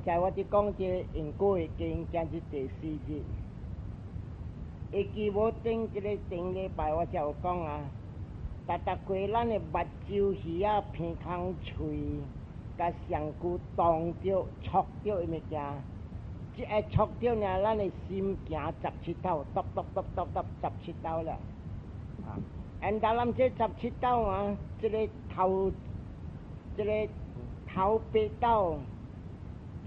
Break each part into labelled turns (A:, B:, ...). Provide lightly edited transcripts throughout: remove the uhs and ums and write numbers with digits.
A: 在我佇講這個因果的經，今日第四日。會記無頂這個頂禮拜我才有講啊，逐逐過咱的目睭、耳仔、鼻孔、喙，共身軀動著、觸著的物件，這個觸著呢，咱的心行十七鬥，篤篤篤篤篤十七鬥了。啊，and 咱這十七鬥啊，這個頭八鬥。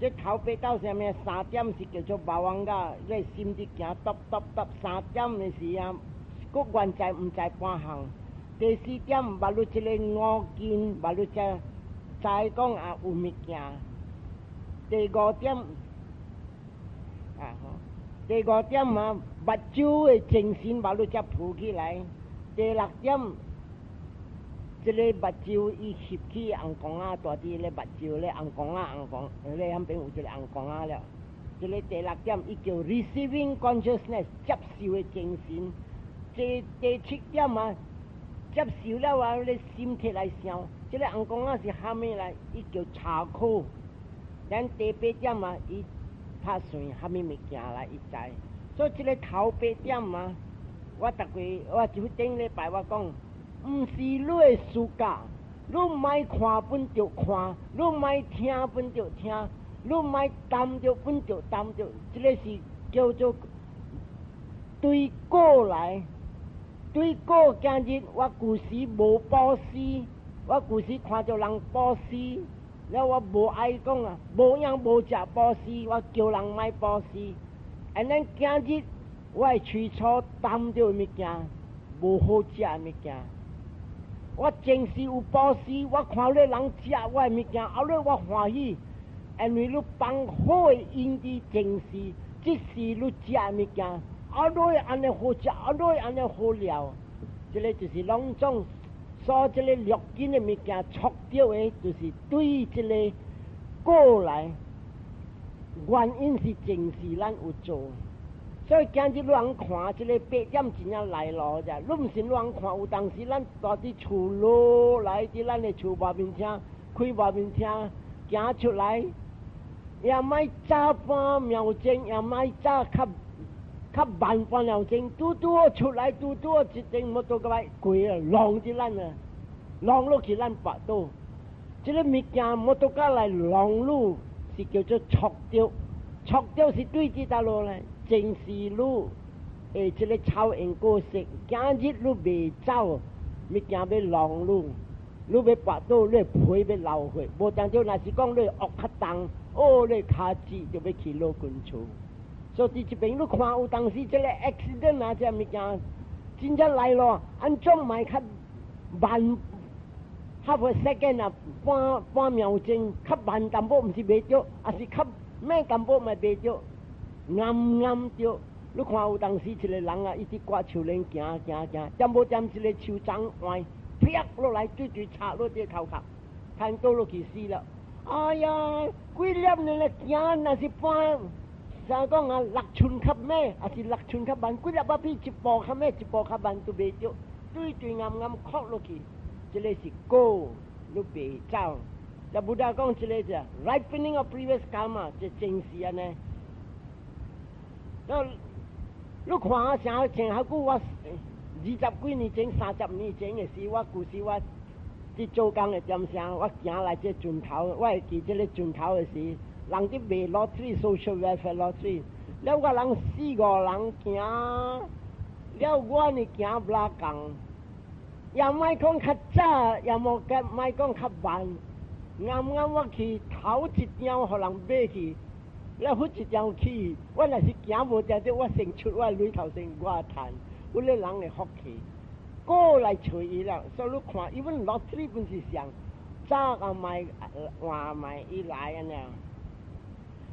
A: 這頭八鬥啥物？三點是叫做 bhavanga，你心佇行篤篤篤，三點的時啊，閣原在毋知半項。第四點，捌你這个五根，捌你才知講啊有物件。第五點啊，第五點啊，目睭的精神捌你才浮起來。第六點，這个目睭伊翕起紅光仔，大佇咧目睭咧紅光仔紅光，咧遐邊有一个紅光仔了。這个第六點，伊叫 receiving consciousness，接受的精神。這第七點啊，接受了啊，你心提來想，這个紅光仔是蝦米來？伊叫查考。咱第八點啊，伊拍算蝦米物件來，伊知。所以這个頭八點啊，我逐過我就頂禮拜我講，毋是你的自家，你莫看本著看，你莫聽本著聽，你莫擔著本著擔著，這个是叫做對果來。對果今日我舊時無布施，我舊時看著人布施，了我無愛講啊，無影無食布施，我叫人莫布施。And then 今日我的喙鬚擔著物件，無好食的物件。我前世有布施，我看咧人食我的物件，後來我歡喜，因為你放好的因佇前世，這世你食的物件，後來按呢好食，後來按呢好料，這个就是攏總所這个六根的物件觸著的，就是對這个果來，原因是前世咱有做。所以今日你通看這个八點真正來路者，你毋信你通看，有當時咱蹛佇厝落來，佇咱的厝外面廳，開外面廳，行出來，也莫早半秒鐘，也莫早較較慢半秒鐘，拄拄好出來，拄拄好一頂摩托車過啊，挵佇咱啊，挵落去咱跋倒。這个物件摩托車來挵你，是叫做觸著，觸著是對佇佗落來。前世你會這个草因果色，今日你袂走，物件欲挵你，你欲跋倒，你皮欲流血，無當著若是講你惡較重，哦，你跤趾就欲去老君厝。所以佇這邊你看有當時這个 accident 啊，這物件真正來咯，按怎莫較慢？half a second 啊，半半秒鐘，較慢淡薄，毋是袂著，抑是較慢淡薄嘛袂著。啱啱著，你看有當時一個人啊，伊佇割樹林行行行，點無點一個樹樁歪，啪落來，對對插落這頭殼，癱倒落去死了。哎呀，幾粒呢咧行，若是半，啥講啊？6寸較慢，抑是6寸較慢，幾粒仔比一步較慢，一步較慢都袂著，對對啱啱磕落去，這个是果，你袂走。就 Buddha 講這个就 ripening of previous karma，這前世按呢。那你看啊，啥前較久我20幾年前、30年前的時，我舊時我佇做工的點聲，我行來這盡頭，我會記這个盡頭的時，人佇賣 lottery、social welfare lottery，了我人四五人行，了我呢行不拉共，也莫講較早，也無較莫講較慢，啱啱我去頭一張予人買去。了付一張去，我若是行無定著，我先出我鐳頭先我趁，阮个人的福氣，過來揣伊了。所以你看，伊阮 lottery 本是上早啊賣晚賣伊來按呢。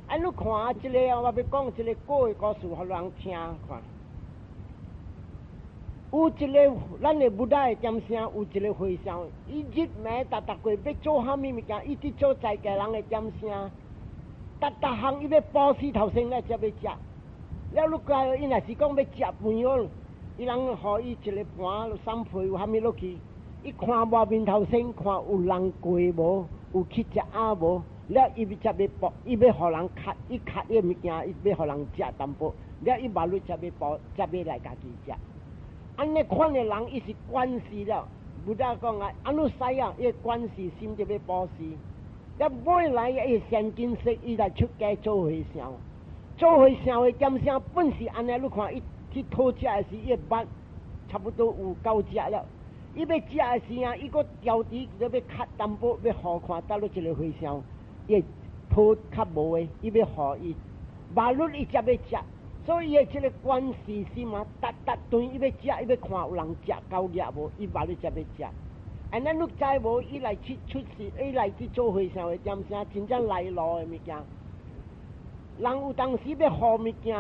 A: 啊，你看這个，我欲講這个果的故事，予人聽看。有一个咱的 Buddha 的點聲，有一个和尚，伊日暝逐逐過欲做蝦米物件，伊佇做在家人的點聲。逐逐項伊欲布施頭先咧，才欲食。了你講，伊若是講欲食飯哦，伊人予伊一个盤三皮有蝦米落去，伊看外面頭先看有人過無，有去食鴨無？了伊欲才欲布，伊欲予人較，伊較伊物件，伊欲予人食淡薄，了伊無鐳才欲布，才欲來家己食。按呢款的人，伊是觀世了。Buddha 講啊，anusaya，伊觀世心就欲布施。了尾來伊善見識，伊來出家做和尚。做和尚的點聲本是按呢，你看伊去討食的時，伊的腹差不多有夠食了。伊欲食的時啊，伊閣調佇欲較淡薄，欲予看倒落一個和尚，伊討較無的，伊欲予伊，無論伊才欲食，所以伊的這個觀世心啊，逐逐頓伊欲食，伊欲看有人食夠額無，伊無論才欲食。按呢你知無？伊來去出世，伊來去做和尚的點聲，真正來路的物件。人有當時欲予物件，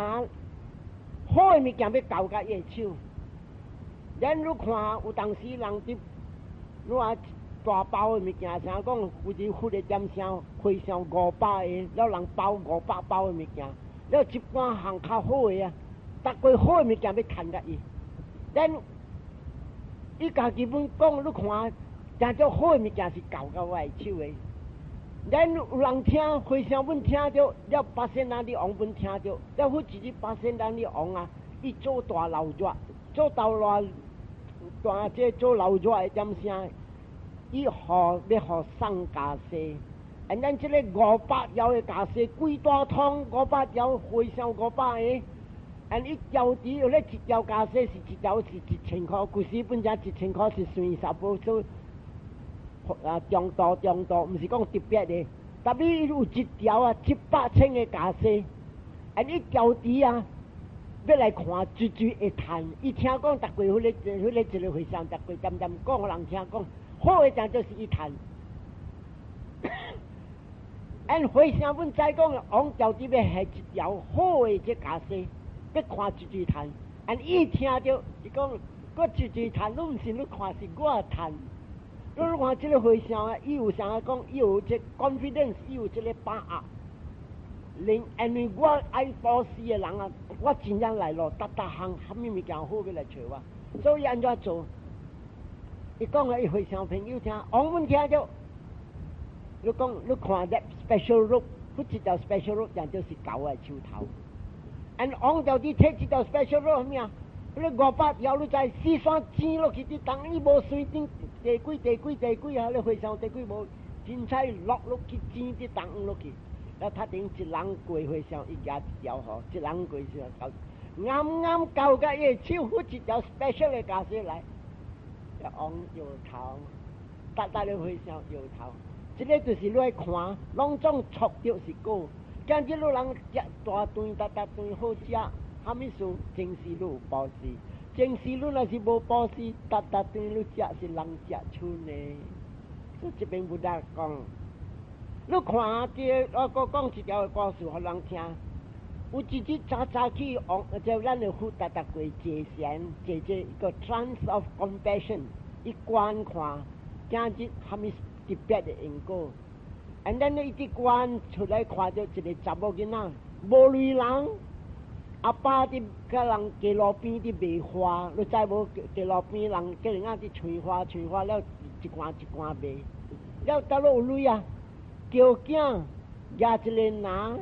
A: 好的物件欲交佮伊的手。咱你看有當時人佇，你話大包的物件，像講有時佛的點聲，和尚500個，了人包500包的物件，了一般行較好的啊，逐個好的物件欲趁佮伊。咱伊家己本講，你看，誠足好的物件是交佮我的手的。咱有人聽，和尚本聽著，了巴仙那的王本聽著，了佛一日巴仙那的王啊，伊做大老熱，做大熱。大這做老熱的點聲，伊予欲予送袈裟，按咱這個500條的袈裟，規大通五百條，和尚五百個，按伊條佇有咧一條袈裟是一條是1000箍，舊時本只1000箍是算差不多啊中度中度，毋是講特別的，特別有一條啊700千的袈裟，按伊條佇啊，欲來看，追追會趁。伊聽講，逐過彼個一個和尚，逐過恬恬講，予人聽講，好的正就是伊趁。按和尚阮知講，王調佇欲下一條好的這袈裟，欲看追追趁。按伊聽著，伊講，我追追趁，你毋是你看是我趁。你看這個和尚啊，伊有啥講？伊有這 confidence，伊有這個把握。連因為我愛布施的人啊，我真正來咯，逐逐項蝦米物件好欲來揣我，所以按怎做？伊講啊，伊和尚朋友聽，王阮聽著，你講你看這 special robe，佛這條 special robe 正就是交我手頭。按王到底提這條 special robe 蝦米啊？你500條你知四山剪落去，佇當伊無隨頂地鬼地鬼地鬼啊！你和尚地鬼無，凊彩落落去剪佇當落去。了頭頂一人過和尚，伊舉一條吼，一人過上交，啱啱交佮伊手佛一條 special 的袈裟來，王搖頭，逐逐个和尚搖頭，這個就是你愛看，攏總錯著是果。今日你人食大頓，逐逐頓好食，蝦米事？前世你有布施，前世你若是無布施，逐逐頓你食是人食剩的。所以這邊 Buddha 講。你看這，我閣講一條故事予人聽。有一日早早起，王就咱的佛逐逐過坐禪，坐這一個 trance of compassion，伊觀看今日蝦米特別的因果。And then 伊佇觀出來看著一個查某囡仔，無類人，阿爸佇佮人街路邊佇賣花，你知無？街路邊人叫人仔佇揣花，揣花了一罐一罐賣，了倒落有鐳啊？叫囝舉一个籃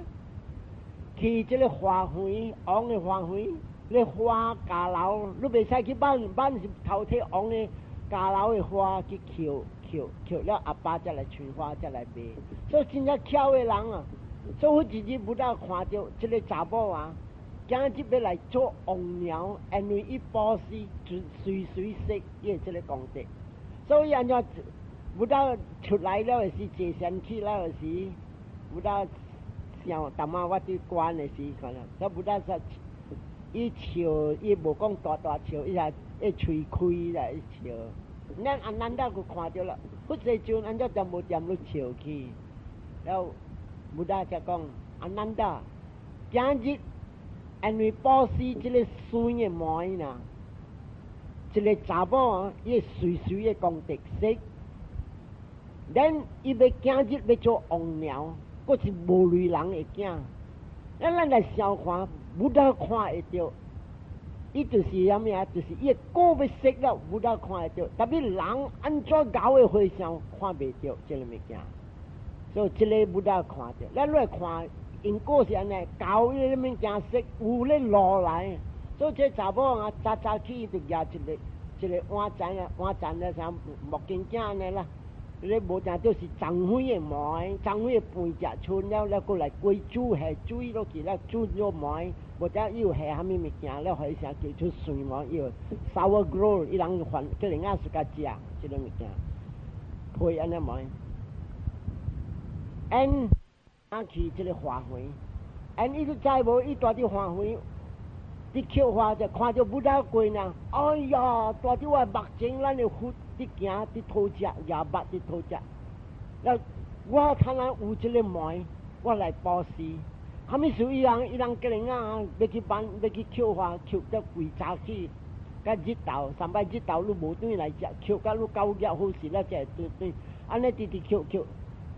A: 去這個花園，王的花園，咧花架樓，你袂使去挽，挽是偷提王的架樓的花去抾抾抾了，阿爸才來揣花，才來賣。所以真正巧的人啊，所以一日 Buddha 看著這個查某啊，今日欲來做王娘，因為伊布施隨隨識伊的這個功德，所以按怎？Buddha 出來了的時，坐禪去了的時，Buddha 想，淡仔我佇觀的時，可能，所以 Buddha 說，伊笑，伊無講大大笑，伊係伊喙開來笑。咱阿難陀閣看著了，佛世尊按怎恬無恬咧笑去？了，Buddha 才講阿難陀，今日因為布施這個水的糜啦，一個查某伊隨隨的功德識。咱伊欲今日欲做王娘，閣是無類人的囝。咱來想看，Buddha 看會著，伊就是啥物啊？就是伊的果欲識了，Buddha 看會著。特別人按怎𠢕的和尚看袂著這個物件。所以這个 Buddha 看著，咱來看因果是按呢，猴彼个物件說有咧路來，所以這查某啊早早起就舉一个一个碗盞啊，碗盞咧啥木鏡鏡按呢啦。你無定就是樟粉的糜，樟粉的飯食剩了，了閣來過煮下水落去，了煮咗糜，無定伊有下啥物物件，了予伊啥叫出酸糜，伊有 sour gruel，伊人番叫人仔 suka 食這个物件，配按呢糜。And 啊去這个花園，and 伊就知無？伊蹛佇花園，佇抾花就看著 Buddha 過呢。哎呀，蹛佇我目前，咱的佛佇行佇討食，舉目佇討食。了，我睇下有這个糜，我來布施。啥物事伊人伊人叫人啊，欲去挽，欲去抾花，抾得規早起，佮日頭，三擺日頭你無轉來食，抾甲你九月好時，了才會轉轉。按呢直直抾抾，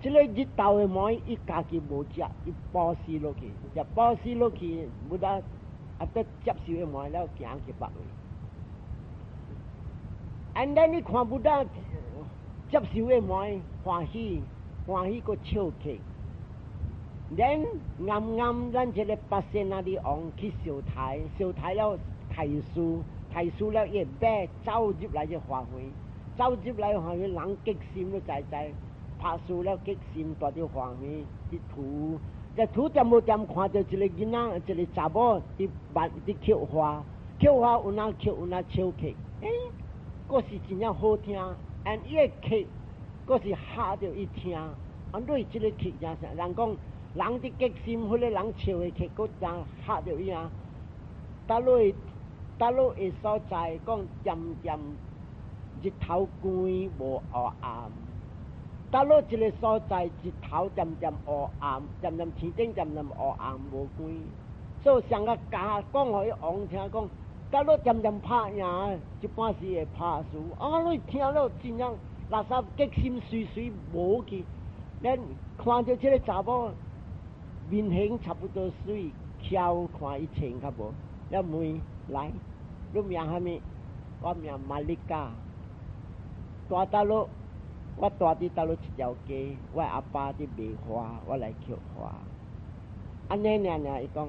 A: 這个日頭的糜，伊家己無食，伊布施落去，食布施落去，Buddha 啊得接受的糜了，行去別位。And then 你看 Buddha 接受的糜，歡喜歡喜閣笑起。Then 啱啱咱這个 Pasenadi 王去燒台，燒台了提書，提書了伊馬走入來這花園，走入來花園，人激心都知知，拍輸了激心，蹛佇花園佇塗，這塗恬無恬看著一个囡仔，一个查某佇挽佇抾花，抾花有哪抾有哪笑起，欸，閣是真正好聽，and 伊的曲閣是嚇著伊聽，啊，你這个曲真啥？人講人佇激心，彼个人笑的曲，閣真嚇著伊啊！佗落佗落的所在，講恬恬日頭光無烏暗。佗落一个所在，日頭恬恬烏暗，恬恬天頂恬恬烏暗無光。所以上個教講予伊王聽講，佗落恬恬拍贏，一般是會拍輸。啊，你聽了真正垃圾激心隨隨無去。咱看著這个查某面型差不多媠，翹看伊穿較無。了問來，你名啥物？我名 Malika。蹛佗落？我蹛佇佗落一條街，我阿爸佇賣花，我來抾花。按呢爾爾，伊講，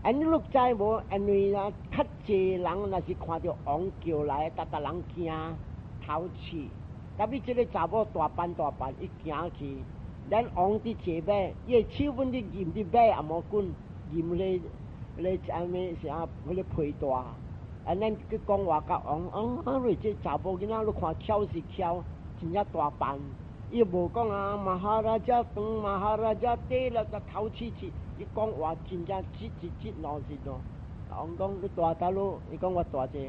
A: 按你知無？因為啊，較濟人若是看著王轎來，逐逐人驚逃去。特別這个查某大扮大扮，伊行去，咱王佇坐馬，伊的手本佇按佇馬也無緊，按咧咧啥物啥，彼个皮帶。啊，咱去講話共王，啊啊！你這查某囡仔，你看巧是巧，真正大扮。伊無講啊，Maharaja 長，Maharaja 短了，就頭刺刺。伊講話真正直直直兩是喏。王講你蹛佗落？伊講我蹛這，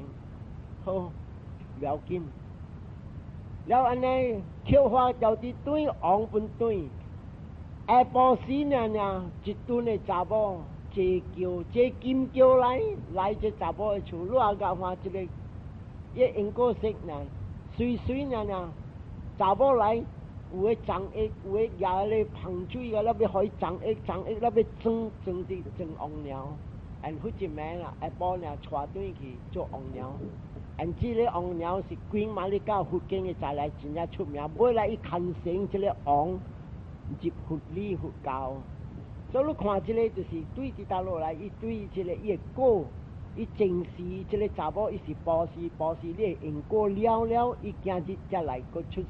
A: 好，無要緊。了按呢，抾花就佇轉，王本轉。下晡時爾爾，一陣的查某坐轎坐金轎來，來這查某的厝，你也共看這个，伊因果色爾，媠媠爾爾，查某來，有的裝液，有的舉咧芳水啊，了欲予伊裝液裝液，了欲裝裝佇裝王娘，and 彼一暝啦，下晡爾帶轉去做王娘。and 這个王娘是 Queen Malika 佛經的在來真正出名，尾來伊牽成這个王入佛理佛教。所以你看這个就是對佇佗落來，伊對這个伊的果，伊前世這个查某伊是布施，布施你的因果了了，伊今日才來閣出世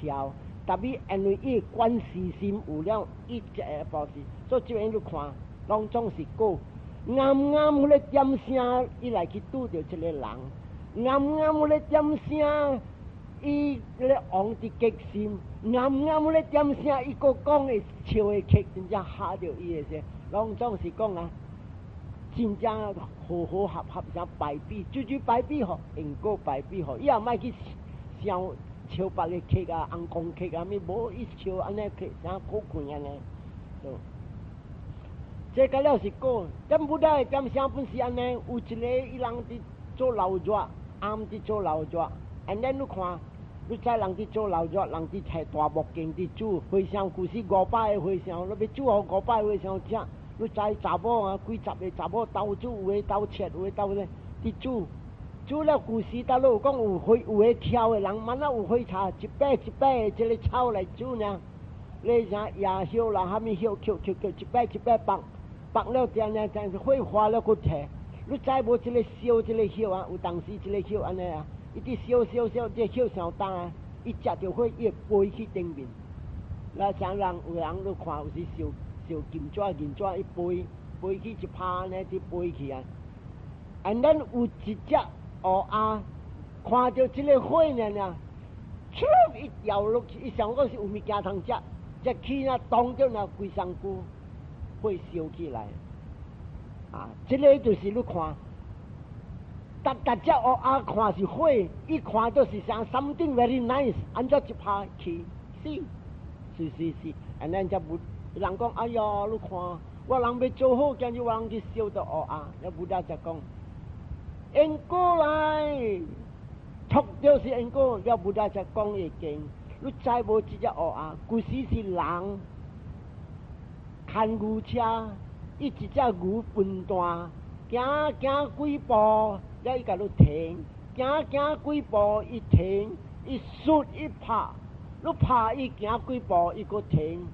A: 徛。特別因為伊的觀世心有了，伊才會布施。所以這邊你看，攏總是果。啱啱彼个點聲，伊來去拄著這个人。啱啱彼个點聲，伊咧王佇激心。啱啱彼個點聲，伊閣講的笑的曲，真正嚇著伊的時，攏總是講啊，真正和和合合，啥敗筆，句句敗筆吼，因果敗筆吼，伊也莫去想笑別个曲啊，紅光曲啊，物無伊笑按呢曲，啥好看按呢。這個了是果，咁 Buddha 的點聲本是按呢，有一个伊人佇做老熱，暗佇做老熱，and then 你看，你知人佇做老熱，人佇提大木鏡佇煮，和尚舊時500個和尚，你欲煮予500個和尚食，你知查某啊，幾十個查某鬥煮，有的鬥切，有的鬥咧，佇煮，煮了舊時，搭落有講有火有的挑的人，滿仔有火柴，一把一把的這个草來煮呢。你啥椰葉啦，啥物葉，抾抾抾，一擺一擺縛縛了，定定定火化了，閣提。你知無？這个燒這个葉啊，有當時這个葉按呢啊，伊佇燒燒燒，這葉傷重啊，伊食著火，伊會飛去頂面。那啥人有人你看有時燒燒金紙銀紙，伊飛飛去一拍呢，佇飛去啊。And then 有一隻烏鴉看著這个火爾爾，唰伊掉落去，伊想講是有物件通食，只起啊當著那規身軀火燒起來。啊，這个就是你看，逐逐隻烏鴉看是火，伊看到是啥 something very nice，按怎一拍去死，是是是，and then 才無人講，哎呀，你看，我人欲做好，今日我人去燒著烏鴉，了 Buddha 才講，因果來，錯就是因果，了 Buddha 才講伊經，你知無？這隻烏鴉，舊時是人牽牛車。伊一隻牛笨蛋，行行幾步，了伊共你停；行行幾步，伊停，伊摔伊拍，你拍伊行幾步，伊閣停。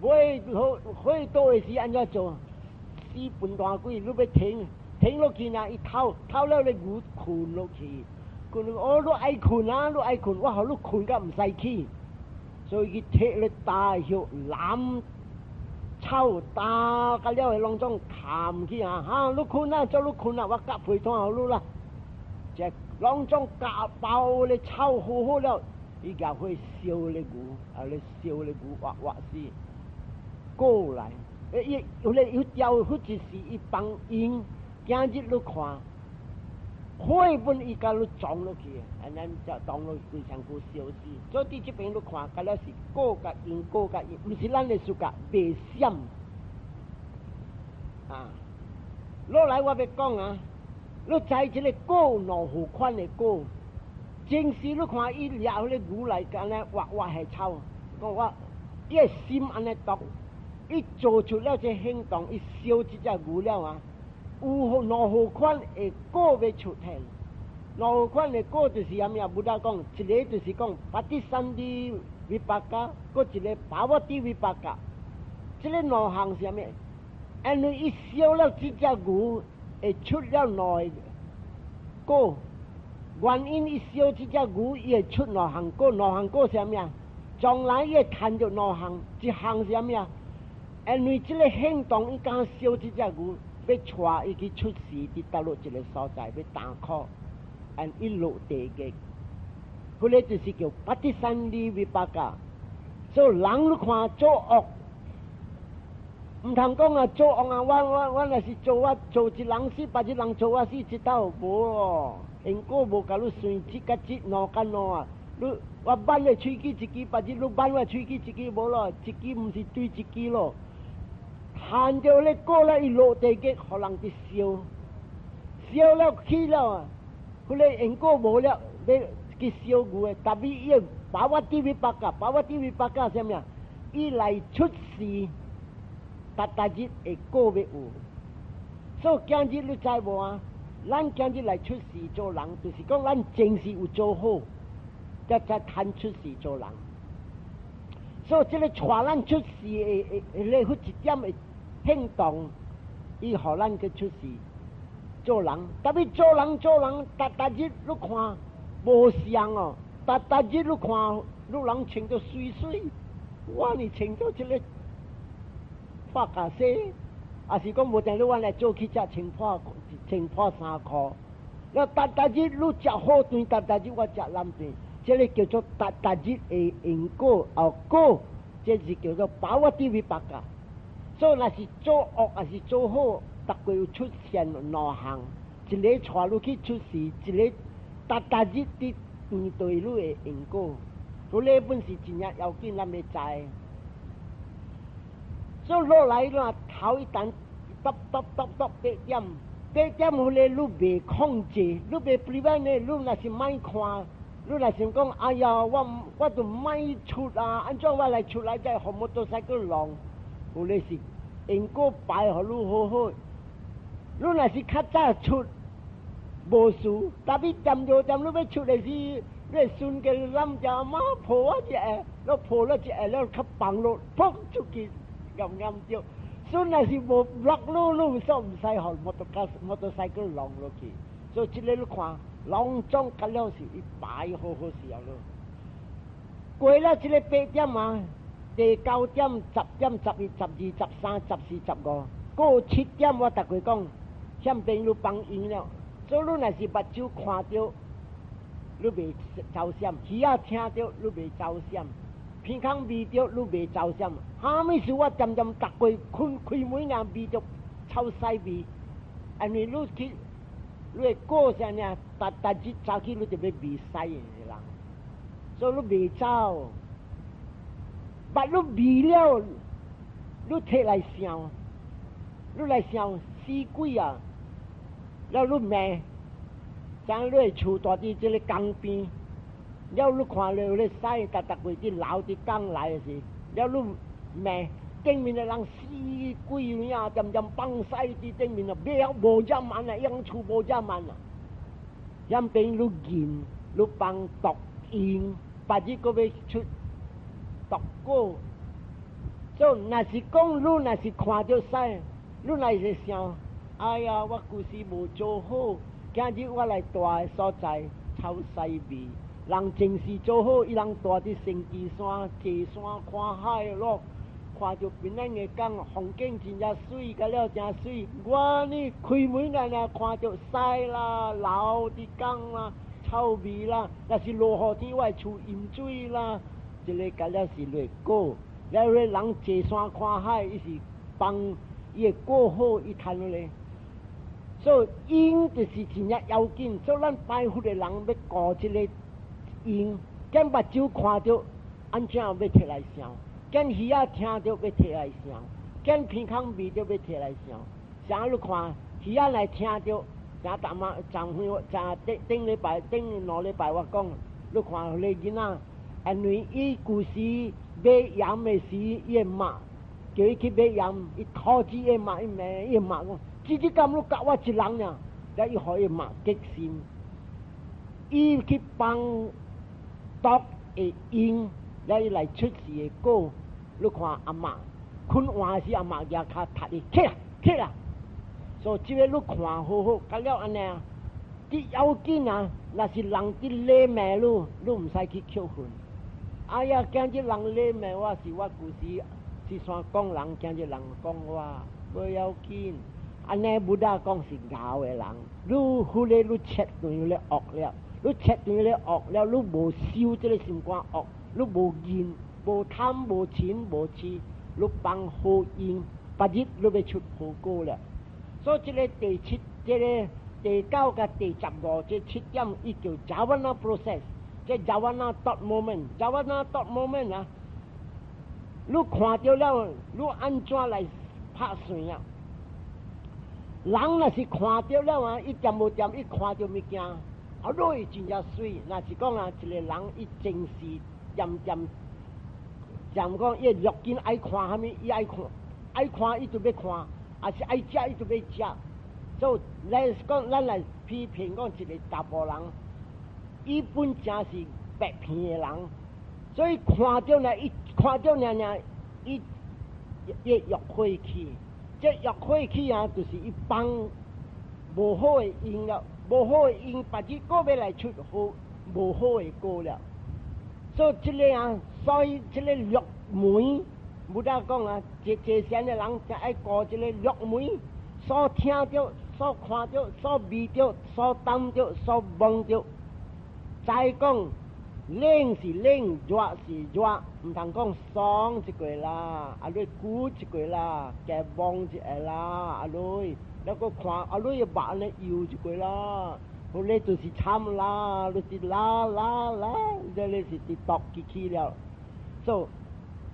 A: 尾好火倒的時按怎做？死笨蛋鬼，你欲停，停落去呢？伊唞唞了，你牛睏落去，睏哦，你愛睏啊，你愛睏，我予你睏甲毋使起，所以伊提咧大葉攬。草打甲了，攏總冚去啊！哈，你睏啊，做你睏啊，我夾被單予你啦。這攏總夾包咧草好好了，伊夾火燒咧牛，啊咧燒咧牛活活死。過來，伊有咧有調，或者是伊幫因，今日你看，火本伊共你撞落去，按呢就當落規身軀燒死。所以佇這邊你看，敢若是果佮因，果佮因，毋是咱的世界袂閃。啊，落來我欲講啊，你知這个果兩款的果，前時你看伊掠彼个牛來，按呢活活的草，講我伊的心按呢毒，伊做出了這行動，伊燒這隻牛了啊！有兩款的果欲出現，兩款的果就是啥物啊？Buddha 講，一个就是講 patisandhi vipaka，閣一个 bhavati vipaka。這个兩項是啥物？因為伊燒了這隻牛，會出了兩个果。原因伊燒這隻牛，伊會出兩項果。兩項果是啥物啊？將來伊會趁著兩項，一項是啥物啊？因為這个行動，伊敢燒這隻牛，欲帶伊去出世，佇佗落一个所在，欲擔苦，and 伊落地獄。彼个就是叫 patisandhi vipaka。所以人你看做惡，毋通講啊做惡啊！我若是做我做一人死，別一人做我死一道無哦。因果無共你算這佮這，兩佮兩啊！你我挽你喙齒一支，別日你挽我喙齒一支無咯，一支毋是對一支咯。趁著咧過來，伊落地獄，予人佇燒，燒了去了啊！彼个因果無了，欲去燒牛的，特別伊 bhavati vipaka，bhavati vipaka 啥物啊？伊來出世，逐逐日會果欲有。所以今日你知無啊？咱今日來出世做人，就是講咱前世有做好，才才趁出世做人。所以這个帶咱出世的的的，彼一點的行動，伊予咱去出世做人。特別做人做人，逐逐日你看無相哦，逐逐日你看，你人穿得媠媠，我呢穿做這个破咖西，抑是講無定你我來做去才穿破穿破衫褲。了逐逐日你食好頓，逐逐日我食爛頓，這个叫做逐逐日的因果哦果，這是叫做 bhavati vipaka。所以若是做惡抑是做好，逐個有出現兩項，一个帶你去出世，一个逐逐日佇面對你的因果。所以本是真正要緊，咱欲知。所以落來啦，頭一單，剁剁剁剁八點，八點彼个你袂控制，你袂 prevent 呢？你若是莫看，你若想講，哎呀，我就莫出啊，按怎我來出來再予摩托車閣弄？有咧是因果排予你好好。你若是較早出，無事，特別點著點你欲出的時，你孫嘅攬住阿媽抱我一下，你抱了一下了，較放落，噗出去，啱啱著。孫若是無落路，路煞毋使予摩托車摩托賽閣弄落去。所以這个你看，攏總較了是伊擺好好時候咯。過了這个八點啊，第九點、十點、11、12、13、14、15，過七點我逐個講，向邊你放因了。所以你若是目睭看著，你袂走閃；耳仔聽著，你袂走閃；鼻孔聞著，你袂走閃。啥物事我恬恬逐個睏開門爾聞著臭屎味，因為你去你會過啥爾，逐逐日早起你就欲聞屎的人，所以你袂走。捌你聞了，你摕來想，你來想死鬼啊！了你罵，像你的厝蹛佇這个江邊，了你看著咧屎逐逐月佇流佇江內的時，了你罵頂面的人死鬼啊，恬恬放屎佇頂面啊，袂無遮慢啊，養厝無遮慢啊，遐邊你見你放毒因，別日閣欲出毒果。所以若是講你若是看著屎，你若是想，哎呀，我舊時無做好，今日我來蹛的所在臭屎味。人前世做好，伊人蹛佇成吉山坐山看海咯，看著檳榔的港，風景真正媠，甲了誠媠。我呢開門眼爾看著屎啦、流佇江啦、臭味啦，若是落雨天，我的厝淹水啦，這个甲了是劣果。了個人坐山看海，伊是幫伊的果好，伊趁落咧。所以因就是真正要緊，所以咱拜佛的人欲顧這个因，見目睭看著按怎欲摕來想，見耳仔聽著欲摕來想，見鼻孔聞著欲摕來想。啥你看耳仔來聽著，像昨晚昨昏昨頂頂禮拜頂兩禮拜我講，你看彼个囡仔，因為伊舊時買鹽的時，伊的媽叫伊去買鹽，伊討厭伊的媽，伊罵伊的媽講：這這敢攏教我一人爾，了伊予伊媽激心，伊去放毒的因，了伊來出世的果。你看阿媽睏晏時，阿媽舉跤踢伊起來起來。所以這个你看好好，甲了按呢啊，佇要緊啊，若是人佇咧罵你，你毋使去扣分。哎呀，今日人咧罵我是我舊時是煞講人，今日人講我，無要緊。按呢 Buddha 講是𠢕的人，你彼个你切斷咧惡了，你切斷咧惡了，你無收這个心肝惡，你無見無貪無嗔無痴，你放好因，別日你欲出好果了。所以這个第七、這个第九佮第十五這七點，伊叫 Javana process，這 Javana thought moment，Javana thought moment 啊，你看著了，你按怎來拍算啊？人若是看著了啊，伊恬無恬，伊看著物件，啊，你會真正媠。若是講啊，一個人伊前世恬恬，像講伊的六根愛看啥物，伊愛看，愛看伊就欲看，抑是愛食伊就欲食。所以來講，咱來批評講一個查埔人，伊本正是白片的人，所以看著呢，伊看著爾爾，伊伊欲火起。這欲火起啊，就是伊放無好的因了，無好的因，別日閣欲來出好無好的果了。所以這个啊，所以這个六門，Buddha 講啊，這這善的人就愛顧這个六門，所聽著、所看著、所聞著、所觸著、所摸著。再講冷是冷，熱是熱，毋通講爽一個啦，啊你久一個啦，加摸一個啦，啊你，了閣看啊你的目按呢搖一個啦，彼个就是慘啦，你是啦啦啦，這个是佇毒機器了。所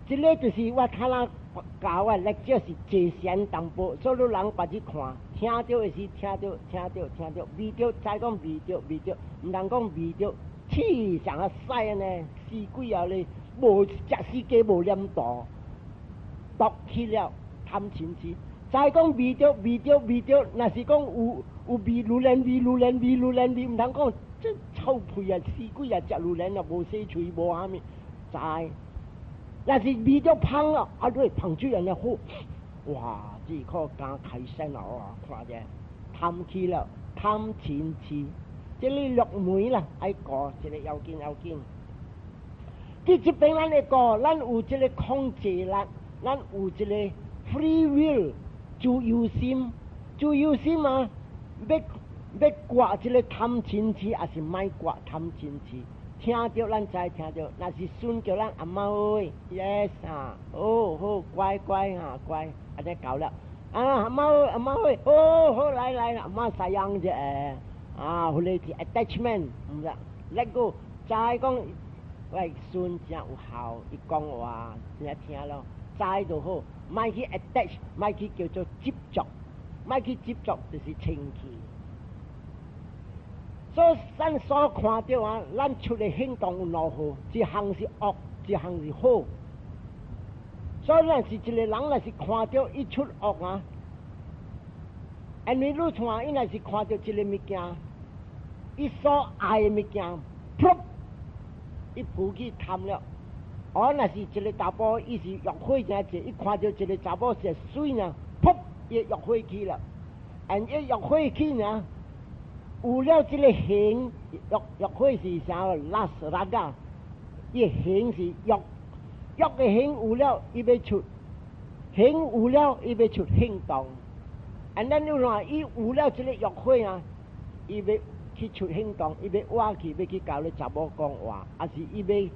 A: 以，這个就是我較早教我 lecture 是坐禪淡薄，所以你人別去看，聽著的時聽著聽著聽著，聞著再講聞著聞著，毋通講聞著。黐像個屎按呢，死鬼啊咧，無食死雞無黏毒，毒去了貪嗔痴。再講聞著聞著聞著，若是講有有味榴蓮味榴蓮味榴蓮味，毋通講這臭屁啊，死鬼啊，食榴蓮啊，無洗喙無啥物，知。若是味著芳啊，啊對，芳水按呢好，哇！這可敢開心啊！看者貪起了，貪嗔痴，這个六門啦，愛過這个要緊要緊。佇這邊咱會過，咱有這个控制力，咱有這个 free will 自由心，自由心啊，欲欲割這个貪嗔痴，抑是莫割貪嗔痴？聽著咱知聽著，若是孫叫咱阿媽喂，yes 啊，好好乖乖哈乖，按呢夠了。啊阿媽阿媽喂，好好來來，阿媽 sayang 者，啊，彼个是 attachment，毋是，let go，知講我孫真有孝，伊講話真正聽咯，知就好，莫去 attach，莫去叫做執著，莫去執著就是嗔氣。所以咱所看著啊，咱出的行動有兩號，一項是惡，一項是好。所以若是一個人若是看著伊出惡啊，因為你看伊若是看著一個物件，伊所愛的物件，噗，伊浮起貪了。哦，若是一個查埔，伊是欲火誠濟，伊看著一個查某是媠呢，噗，伊欲火起了。and 伊欲火起呢？有了這个行，欲欲火是啥？lust raga，伊行是欲欲的行有了，伊欲出行有了，伊欲出行動。and 咱你看，伊有了這个欲火啊，伊欲去出行動，伊欲挖去，欲去共咧查某講話，抑是伊欲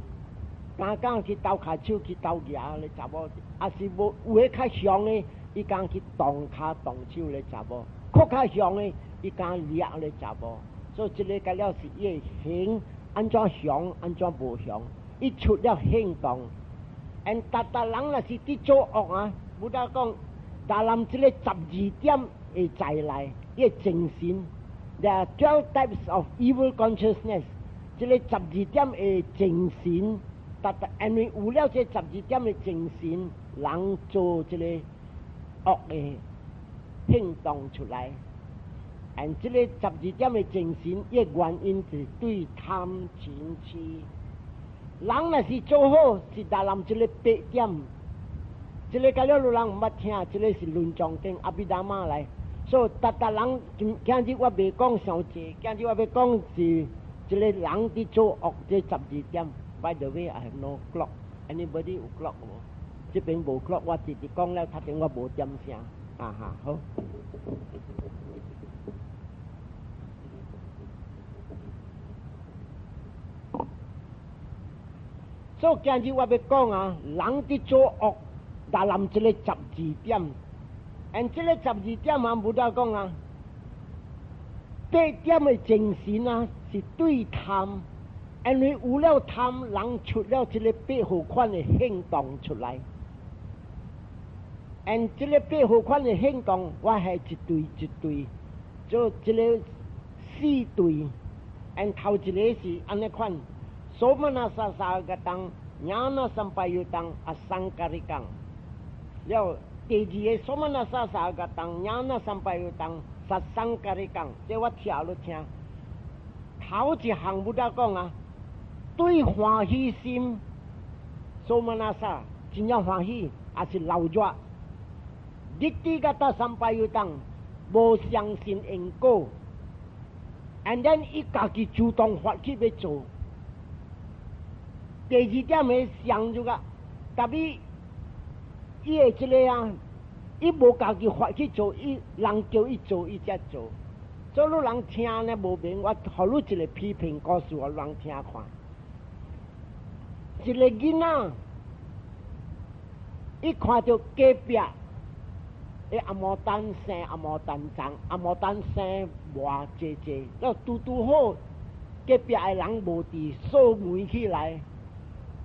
A: 敢敢去鬥跤手去鬥牙咧查某，抑是無有的較凶的，伊敢去動跤動手咧查某，閣較凶的，伊敢掠咧查某，所以這个個了是伊的行按怎凶，按怎無凶，伊出了行動。and 逐逐人若是佇做惡啊，Buddha 講，達南這个12點會在內，伊的精神。There are 12 types of evil consciousness。這个十二點的精神，逐逐因為有了這十二點的精神，人做這个惡的行動出來。and 這个十二點的精神，伊的原因是對貪嗔痴。人若是做好，是達南這个八點。這个個了有人毋捌聽，這个是論藏經阿毗達摩來。所以逐逐人今今日我袂講傷濟，今日我欲講是一个人佇做惡這十二點。By the way, I have no clock. Anybody 有 clock 無？這邊無 clock，我直直講了，頭前我無點聲。啊哈，好。所以今日我欲講啊，人佇做惡，達南這个十二點。and 這个十二點啊，Buddha 講啊，八點的精神啊，是對貪，因為有了貪，人出了這个八號款的行動出來。and 這个八號款的行動，我係一對一對，做這个四對。and 頭一个是按呢款，somanassa sahagataṃ ñāṇa sampayuttaṃ asaṅkhārikaṃ 了。第二个 somanassa sahagataṃ ñāṇa sampayuttaṃ sasaṅkhārikaṃ，這我聽你聽。頭一項 Buddha 講啊，對歡喜心，somanassa 真正歡喜，抑是流熱。ditthigata sampayuttaṃ 無相信因果，and then 伊家己主動發起欲做。第二點的相就個，特別伊的這个啊，伊無家己發起做，伊人叫伊做，伊才做。所以汝人聽呢無明，我予汝一個批評故事，予人聽看。一個囡仔，伊看著隔壁的紅毛丹生紅毛丹長，紅毛丹生偌濟濟，了拄拄好隔壁的人無佇掃門起來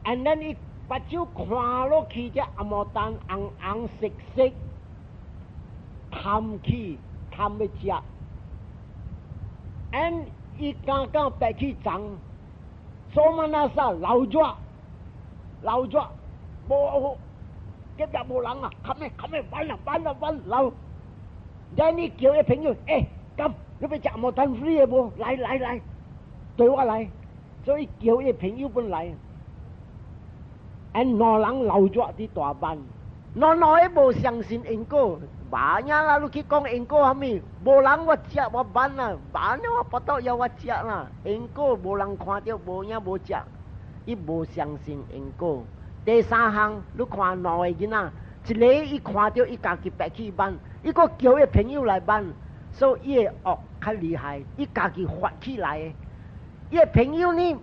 A: ，and then 伊目睭看落去，這紅毛丹紅紅色色，貪起貪欲食，and 伊敢敢爬去叢，somanassa 流熱流熱，無隔壁無人啊，冚咩冚咩，玩啦玩啦玩流。然後你叫伊朋友，欸，咁你欲食紅毛丹 free 的無？來來來，對我來，所以叫伊朋友本來，and 兩人留著佇大班，兩兩个無相信因果，無影啦，你去講因果啥物？無人我食我辦啦，辦了我腹肚枵我食啦，因果無人看著無影無食，伊無相信因果。第三項，你看兩个囡仔，一个伊看著伊家己白去辦，伊閣叫伊朋友來辦，所以伊的惡較厲害，伊家己發起來的。伊的朋友呢，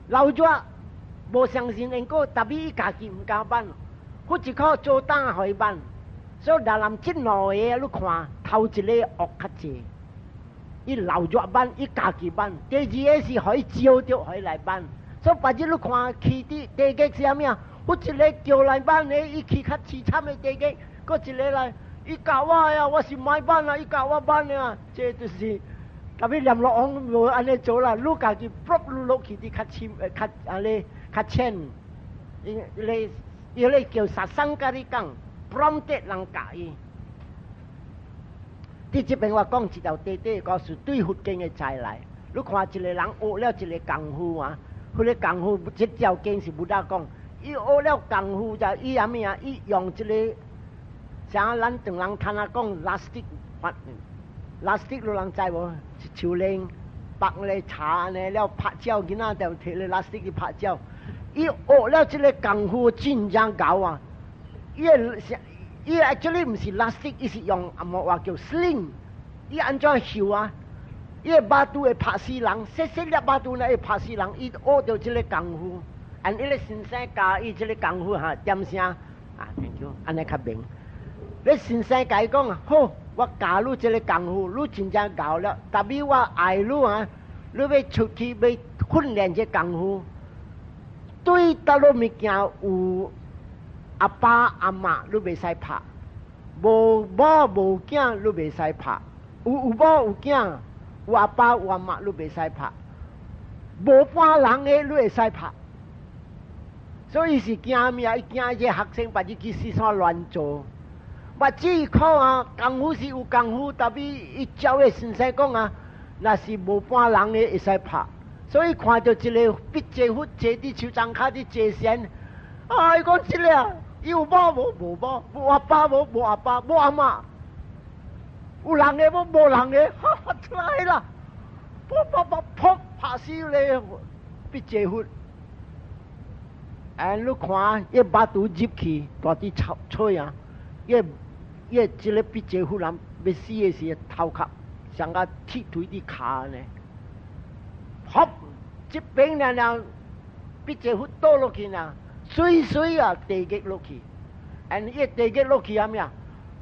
A: 老熱無相信因果，特別伊家己毋敢辦，佛一口做膽予伊辦。所以若人這兩個你看，頭一个惡較濟，伊老熱辦，伊家己辦；第二个是予伊招著予伊來辦。所以別日你看去佇地獄是啥物啊？佛一个叫來辦的，伊去較淒慘的地獄；閣一个來，伊教我啊，我是莫辦啊，伊教我辦的啊，這就是。特別閻羅王無按呢做啦，你家己卜落去佇較深，較按呢較淺。伊咧伊咧叫 sasaṅkārikaṃ，prompt 人教伊。佇這邊我講一條短短故事，對佛經的再來。你看一個人學了一個功夫啊，彼個功夫，這條經是 Buddha 講，伊學了功夫就伊啥物啊？伊用一個像咱唐人攤仔講 lastik，lastik 有人知無？樹輪綁咧查呢，了拍照，囡仔就提咧 lastik 去拍照。伊學了這個功夫真正𠢕啊！伊個伊 actually 毋是 lastik，伊是用紅毛話叫 sling。伊按怎翕啊？伊个肉肚會拍死人，細細粒肉肚呢會拍死人。伊學著這個功夫，按伊个先生教伊這個功夫哈，點聲啊，thank you，按呢較明。你先生共伊講啊，好，我教你這個功夫，你真正𠢕了。特別我愛你啊，你欲出去欲訓練這功夫，對佗落物件有阿爸阿媽，你袂使拍；無某無囝，你袂使拍；有某有囝，有阿爸有阿媽，你袂使拍；無伴人的，你會使拍。所以是驚咩啊？伊驚這學生別日去四處亂做。嘛，只可啊，功夫是有功夫，特別伊教的先生講啊，若是無伴人的會使拍。所以看著一个筆坐佛坐佇樹叢跤佇坐禪，啊！伊講這个啊，伊有某無？無某，無阿爸無？無阿爸，無阿媽，有人的無？無人的，哈哈出來啦！噗噗噗噗，拍死咧筆坐佛。哎，你看，伊肉肚入去，大佇臭吹啊！伊伊這个筆坐佛人欲死的時，頭殼像個鐵錘佇敲呢。好，這邊了了，筆坐佛倒落去呢，水水啊，地獄落去。and 伊地獄落去啥物啊？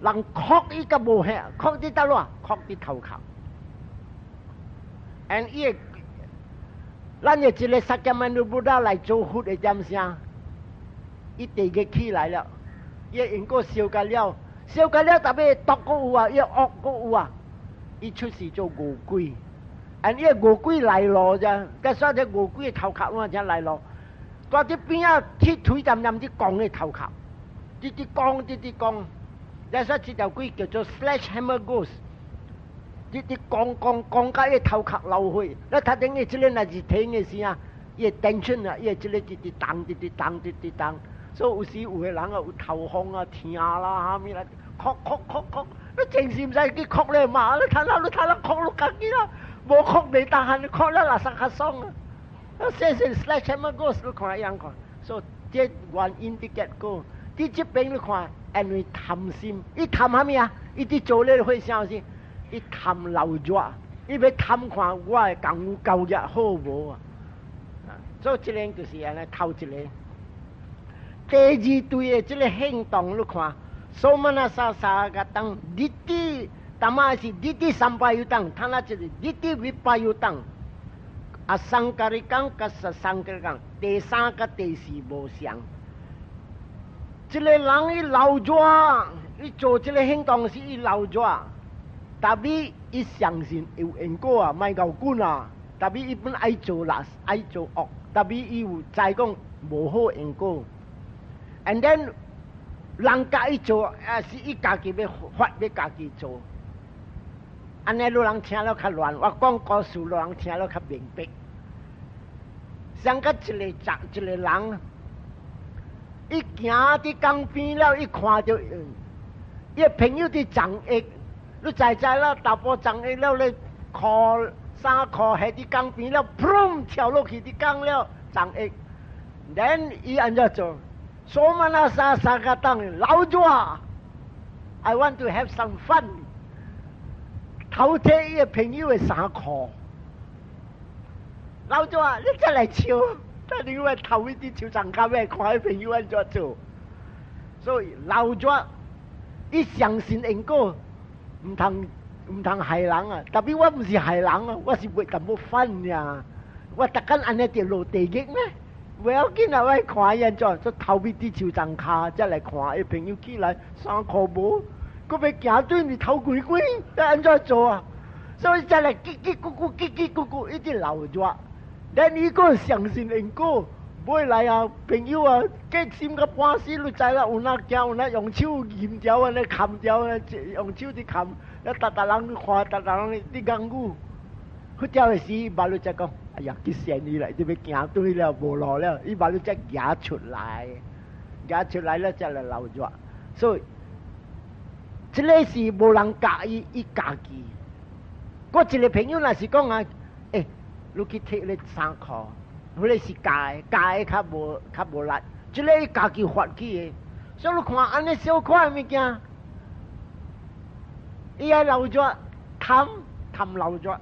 A: 人哭伊較無嚇，哭佇佗落？哭佇頭殼。and 伊咱的一个釋迦牟尼佛來做佛的點聲，伊地獄起來了，伊因果燒甲了，燒甲了，特別毒閣有啊，伊惡閣有啊，伊出世做餓鬼。and 伊個餓鬼來路啫，佮說這餓鬼的頭殼攏遮來路，蹛佇邊仔鐵錘針針佇攻的頭殼，直直攻，直直攻。你說這條鬼叫做 sledgehammer ghost，直直攻攻攻甲伊頭殼流血。你頭頂伊這個若是停的時啊，伊會 tension 啊，伊會這個直直動，直直動，直直動。所以有時有的人啊有頭風啊、疼啦、啥物啦，哭哭哭哭，你真是毋知去哭咧嘛？你睇下你睇下哭你家己啦，無哭袂當喊，哭了垃圾較爽啊！啊，細細 sledgehammer ghost 你看樣看，所以這原因的結果，佇這邊你看，因為貪心，伊貪啥物啊？伊佇做咧會啥事？伊貪流熱，伊欲貪看我的功夫夠熱好無啊？所以這個就是按呢頭一个。第二對的這个行動，你看，so manassa sahagataṃ，ditthi，淡仔是 ditthi sampayuttaṃ，睇下這個 ditthi vippañuttaṃ，asaṅkhārikaṃ佮sasaṅkhārikaṃ，第三佮第四無相。這个人伊流熱，伊做這个行動是伊流熱，特別伊相信有因果啊，莫𠢕滾啊，特別伊本愛做垃，愛做惡，特別伊有知講無好因果。And then 人共伊做，啊是伊家己欲發，欲家己做。按呢汝人聽了較亂，我講故事汝人聽了較明白。像個一個一一個人，伊行佇江邊了，伊看著伊朋友佇鏨液，你知知啦，查埔鏨液了咧，褲衫褲下佇江邊了，砰跳落去佇江了，鏨液。Then 伊按怎做？ソマナササガタン流熱，I want to have some fun。偷摕伊个朋友的衫褲，老祖啊，你再來笑，但另外頭一啲笑長卡尾，看伊朋友按怎做。所以老祖，伊相信因果，毋通毋通害人啊！特別我毋是害人啊，我是為淡薄 fun 呀。我逐工按呢佇落地獄咩？袂要緊啊！我看伊按怎，做頭尾佇樹叢跤，才來看伊朋友起來衫褲無，閣欲行對面頭鬼鬼，要按怎做啊？所以才來嘰嘰咕咕，嘰嘰咕咕，一直流熱。咱伊閣相信因果，尾來啊，朋友啊，激心甲半死，你知啦？有哪驚，有哪用手閹掉按呢砍掉，用手佇砍，啊，逐逐人看，逐逐人佇講語。去掉的時，馬路才講，哎呀，去善伊啦，伊欲行對了，無路了，伊馬路才行出來，行出來了才來流熱。所以，這个是無人教伊，伊家己。我一個朋友若是講啊，欸，你去摕咧衫褲，彼个是教的，教的較無較無力，這个伊家己發起的，所以你看按呢小可的物件，伊愛流熱，貪貪流熱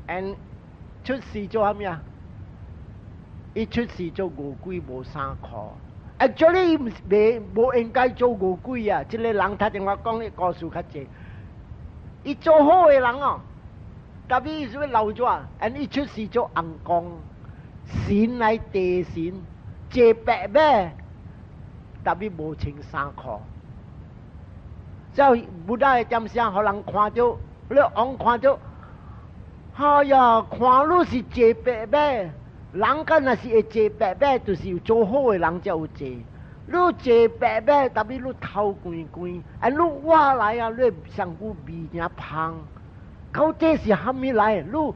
A: ，and 出世做啥物啊？伊出世做餓鬼無衫褲，actually 伊毋是袂無應該做餓鬼啊！這个人頭前我講的故事較濟，伊做好的人哦。特別伊是欲流熱，and 伊出世做尪公，神來地神，坐白馬，特別無穿衫褲。所以 Buddha 的點聲，予人看著，你王看著，哎呀，看你是坐白馬，人敢若是會坐白馬，就是有做好的人才有坐。你坐白馬，特別你頭光光，啊，你活來啊，你身軀味誠芳。到底是蝦米來？你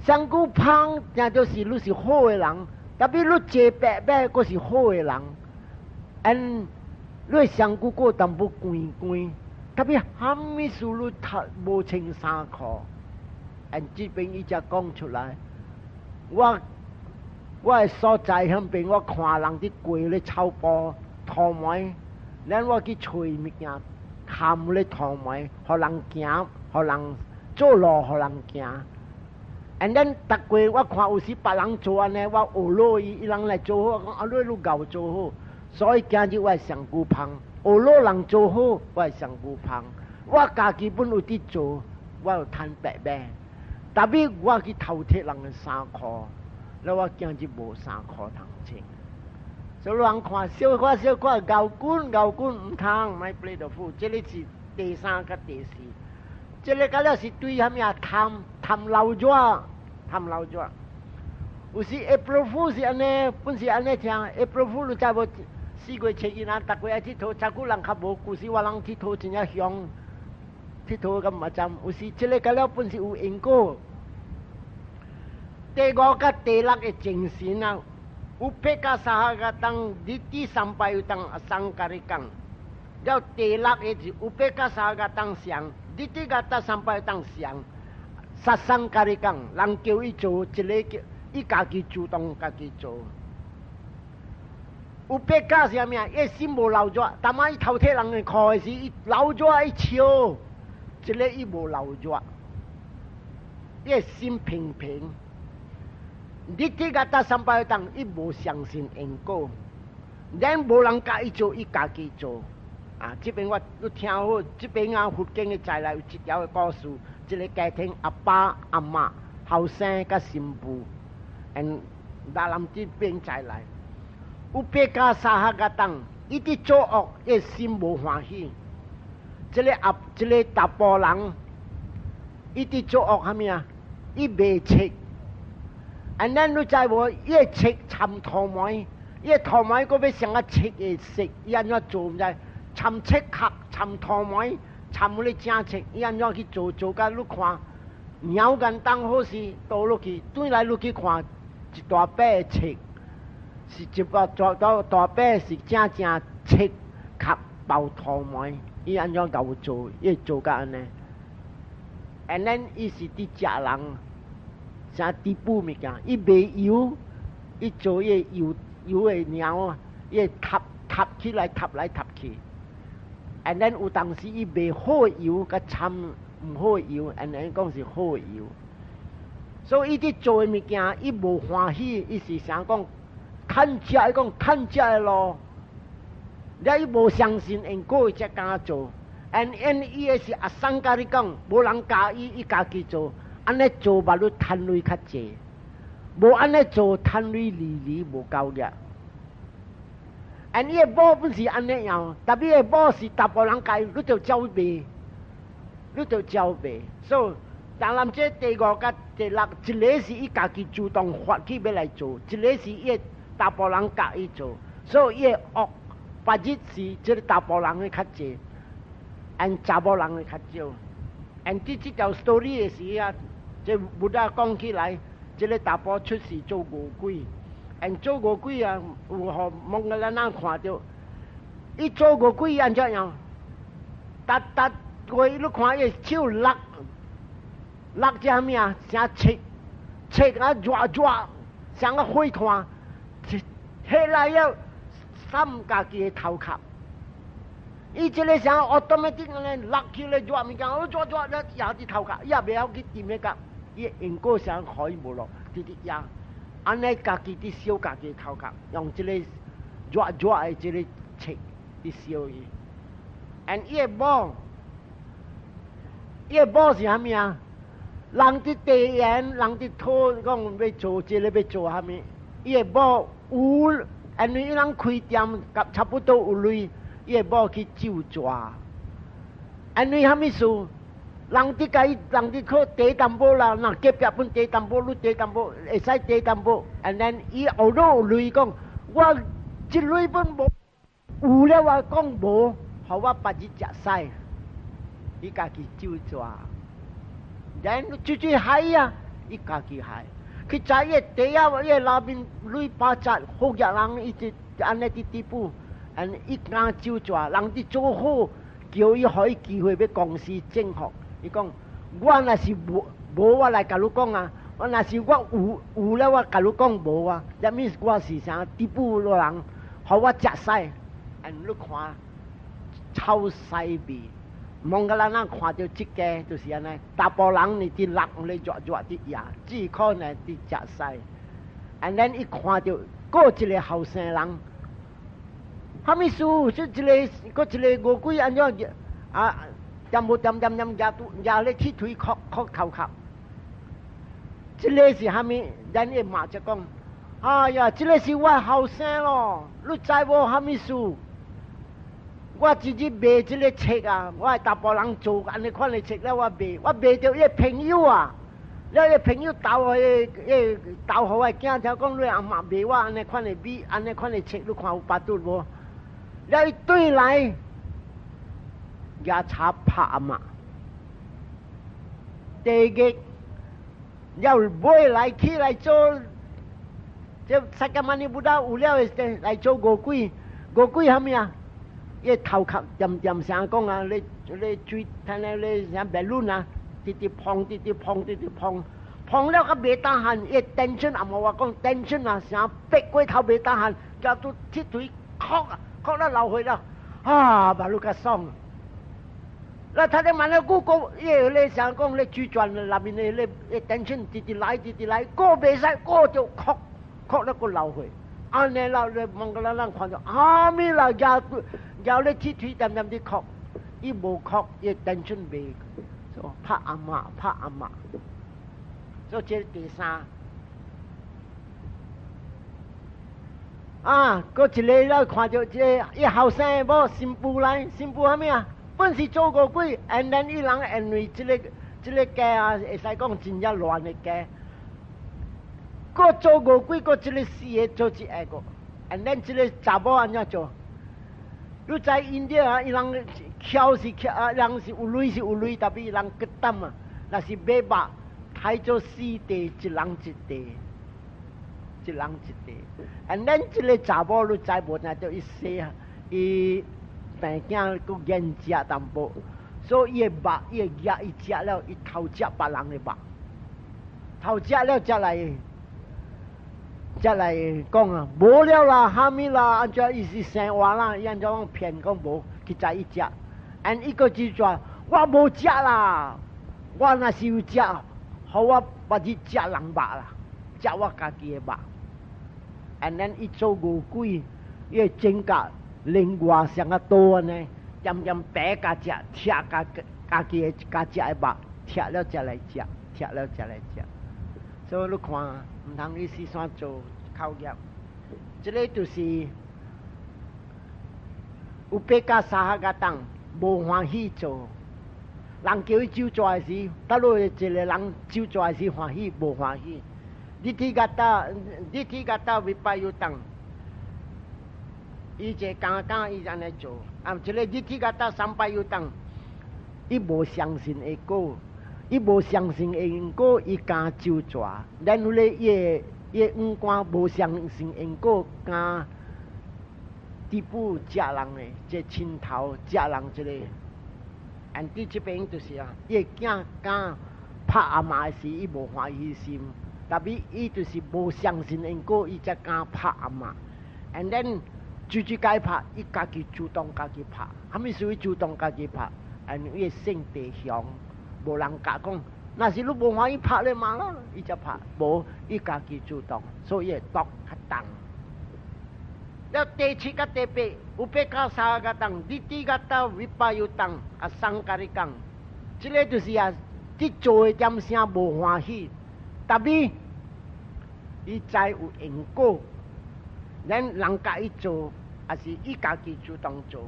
A: 身軀芳，正就是你是好的人。特別你坐白馬，閣是好的人。and 你身軀閣淡薄光光，特別蝦米事你頭無穿衫褲。and 這邊伊才講出來，我我的所在彼邊，我看人佇過咧草埔塗糜，咱我去揣物件，崁咧塗糜，予人行，予人做路，予人行。and then 逐過我看有時別人做按呢，我學落伊，伊人來做好，我講啊，你愈𠢕做好，所以今日我身軀芳，學落人做好，我身軀芳。我家己本有佇做，我有趁白馬，特別我去偷摕人的衫褲，了我今日無衫褲通穿。所以人看小可小可𠢕滾𠢕滾毋通，莫 play the fool。這个是第三佮第四，這个敢若是對蝦米啊？貪貪流熱，貪流熱。有時 April Fool 是按呢，本是按呢聽。April Fool 你知無？4月7日啊，逐個愛𨑨迌，遮久人較無，舊時我人𨑨迌真正凶，𨑨迌敢嘛針。有時這个敢了本是有因果。第五佮第六个精神啊，ウペッカサハガタン、ディティサンパユタン、アサンカリカン。了第六个是ウペッカサハガタン上，ディティガタサンパユタン上，ササンカリカン，人叫伊做一个叫，伊家己主動家己做。ウペッカ是啥物啊？伊心無流熱，逐擺伊偷摕人的褲的時，伊流熱伊笑，這个伊無流熱，伊的心平平。ディティガタサンパユタン，伊無相信因果，咱無人教伊做，伊家己做。啊，這邊我你聽好，這邊啊佛經的在內有一條的故事，一個家庭阿爸阿媽後生佮新婦，and 大人這邊在內，ウペッカサハガタン，伊佇做惡，伊心無歡喜。這个阿這个查埔人，伊佇做惡蝦米啊？伊賣冊。and 咱你知無？伊个冊摻塗糜，伊个塗糜閣欲成啊冊的色，伊按怎做毋知？摻冊殼、摻塗糜、摻參咧正冊，伊按怎去做做甲你看，鳥簡單好勢倒落去，轉來你去看一大塊冊，是一個大大大塊是正正冊殼包塗糜，伊按怎𠢕做，伊做甲按呢？And then 伊是佇食人，啥滴補物件，伊賣油，伊做伊個油油的鳥啊，伊會塌塌起來，塌來塌去。And then 有當時伊賣好油，佮摻毋好油，and then 講是好油。所以伊佇做的物件，伊無歡喜，伊是想講趁食，伊講趁食的咯。了伊無相信因果，伊才敢做。And 伊的是阿桑共你講，無人教伊，伊家己做。按呢做，嘛你趁鐳較濟，無按呢做，趁鐳離離無夠額。And 伊的某本是按呢樣，特別的某是查埔人教伊，你就照賣，你就照賣。所以，當然這第五佮第六，一個是伊家己主動發起欲來做，一個是伊的查埔人教伊做，所以伊的惡別日是這个查埔人的較濟，and 查某人的較少。And 佇這條 story 的時啊，這 Buddha 講起來，這个查埔出世做餓鬼，and 做餓鬼啊，有予摩訶蘭那看著，伊做餓鬼按怎樣？逐逐月你看伊手落落只啥物啊？啥切切啊熱熱，像個火炭，起來了，搧家己的頭殼。伊這个啥 automatic 按呢落去咧熱物件，熱熱咧壓佇頭殼，伊也袂曉去掂彼個，伊因果啥可以無咯？直直壓，按呢家己佇燒家己頭殼，用這個熱熱的這個切佇燒伊。And 伊的某，伊的某是啥物啊？人佇地緣，人佇討講欲做這个欲做啥物？伊的某有，因為伊人開店，佮差不多有鐳。伊的某去咒詛，因為啥物事？人佇共伊，人佇靠茶淡薄啦，若隔壁分茶淡薄，你茶淡薄會使茶淡薄。And then 伊後腦有鐳講，我這鐳本無，有了我講無，予我別日食屎。伊家己咒詛，then 出去害啊，伊家己害。去知伊第仔，伊內面鐳百十，好額人一直按呢佇滴補。And 伊敢咒詛，人佇做好，叫伊予伊機會欲公司正學。伊講，我若是無無，我來共你講啊。我若是我有有了，我共你講無啊。That means 我是啥滴補人，予我食屎。And 你看，臭屎味。摩訶蘭那看著這個就是按呢，查埔人呢佇落咧熱熱佇壓，只可能佇食屎。And then 伊看著閣一个後生人。啥物事？這一个，閣一个餓鬼按怎啊？點無點點點壓拄壓咧鐵錘敲敲頭殼。這个是啥物？咱的媽就講：哎呀，這个是我後生咯，你知無啥物事？我一日賣這个冊啊，我查埔人做按呢款的冊了，我賣，我賣著伊个朋友啊，了伊个朋友投彼個投予我囝聽講，你阿媽賣我按呢款的米，按呢款的冊，你看有巴肚無？了伊轉來，舉柴拍阿嬤，第二了尾來起來做，這釋迦牟尼佛有了的來做餓鬼，餓鬼啥物啊？伊頭殼恬恬聲講啊，咧咧水，睇咧咧啥白卵啊，直直碰，直直碰，直直碰，碰了較袂 tahan，伊 tension 阿無話講 tension 啊，聲逼過頭袂 tahan，叫做鐵錘敲啊，敲了流血了，啊，目睭較爽。那他哋問了久個，伊個咧想講咧水轉內面的咧，tension 直直來，直直來，過袂使，過就哭，哭了閣流血。按呢啦，咧摩訶蘭那看著，啊咪啦，舉舉咧鐵錘恬恬佇哭，伊無哭，伊 tension 袂，說拍阿嬤，拍阿嬤。所以這第三。啊，閣一个了看著這个伊後生某新婦來，新婦啥物啊？本是做餓鬼，and then 伊人因為這个家啊，會使講真正亂的家。閣做餓鬼，閣這个四个做一下個，and then 這个查某按怎做？你知印度啊？伊人巧是巧啊，人是有鐳是有鐳，tapi 人骨膽啊，若是買肉，刣做四塊，一人一塊，一人一塊。And then 這个查某你知無？若著伊細漢，伊病囝閣免食淡薄，所以伊的肉，伊會夾伊食了，伊偷食別人的肉，偷食了才來講啊，無了啦，蝦米啦，按怎伊是生活啦，伊按怎講騙講無，去知伊食，and 伊閣就說我無食啦，我若是有食，予我捌去食人肉啦，食我家己的肉。And then 伊做餓鬼，伊會增加另外上較多呢，漸漸白共食，拆家家己的家食的肉，拆了才來食，拆了才來食。所以你看，毋通去四山做口業，這个就是 upekkha sahagataṃ 無歡喜做。人叫伊咒詛時，倒落一個人咒詛時歡喜無歡喜？Ditthigata ditthigata vippayutaṃ，伊這剛剛伊按呢做，啊，這个 ditthigata sampayutaṃ，伊無相信會果，伊無相信因果，伊敢咒詛。然後咧，伊的五官無相信因果，敢逮捕食人的，這槍頭食人這个。按佇這邊就是啊，伊的囝敢拍阿嬤時，伊無歡喜心。Tapi 伊就是無相信因果，伊才敢拍阿嬤。And then 直直共拍，伊家己主動家己拍。啥物屬於主動家己拍？and 伊的性地強，無人教講。若是你無歡喜拍你嘛啦，伊才拍。無，伊家己主動，所以會毒較重。了第七佮第八，upekkha sahagataṃ，ditthigata vippayutaṃ，asaṅkhārikaṃ。這个就是啊，佇做的點聲無歡喜。Tapi 伊知有因果，咱人共伊做，抑是伊家己主動做。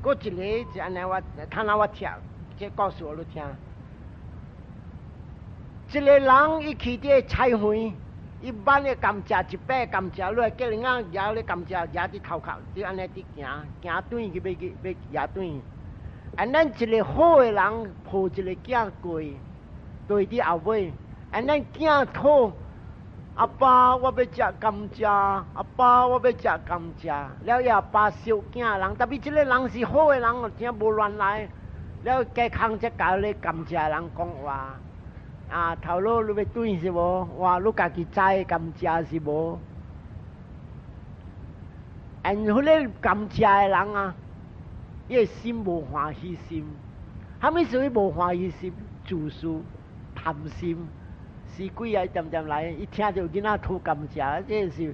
A: 閣一个就按呢，我聽下我聽，這故事予你聽。一个人伊去佇菜園，伊挽的甘蔗一把甘蔗落來，叫人仔舉咧甘蔗舉佇頭殼，就按呢佇行，行轉去欲去欲舉轉。And then 一个好的人抱一个囝過，對佇後尾。And then 囝討，阿爸我欲食甘蔗，阿爸我欲食甘蔗。了伊阿爸惜囝人，tapi 這个人是好的人，聽無亂來。了加空才共咧甘蔗人講話，啊頭路你欲轉是無？哇，你家己摘甘蔗是無？And 彼个甘蔗的人啊，伊的心無歡喜心，啥物屬於無歡喜心？自私、貪心。死鬼啊！恬恬來，伊聽著囡仔討甘蔗，這是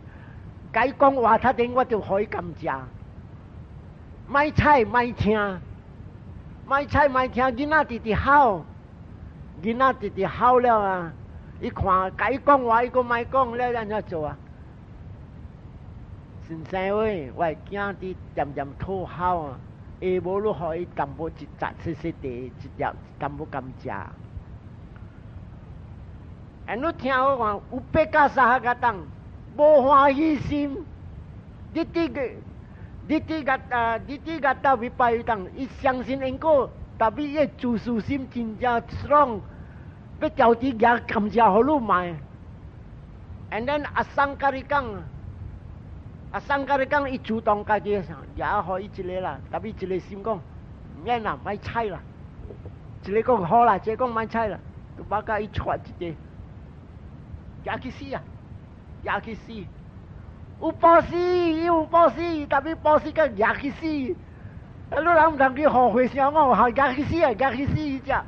A: 共伊講話，頭前我就予伊甘蔗。莫睬莫聽，莫睬莫聽，囡仔直直吼，囡仔直直吼了啊！伊看共伊講話，伊閣莫講了，按怎做啊？先生喂，我的囝佇恬恬討吼啊，下晡你予伊淡薄一紮細細塊，一粒淡薄甘蔗。And 你聽我講，upekkha sahagataṃ，無歡喜心，ditthigata ditthigata vippayutaṃ，伊相信因果，tapi 伊自私心真正 strong，欲調佇舉甘蔗予你買。And then asaṅkhārikaṃ，asaṅkhārikaṃ，伊主動家己舉予伊一个啦，tapi 一个心講，免啦，莫睬啦。一个講好啦，一个講莫睬啦，就把共伊掣一个。舉去死啊！舉去死！有布施，有布施，tapi 布施佮舉去死。啊，你人毋通去予和尚講，予舉去死啊，舉去死只。啊，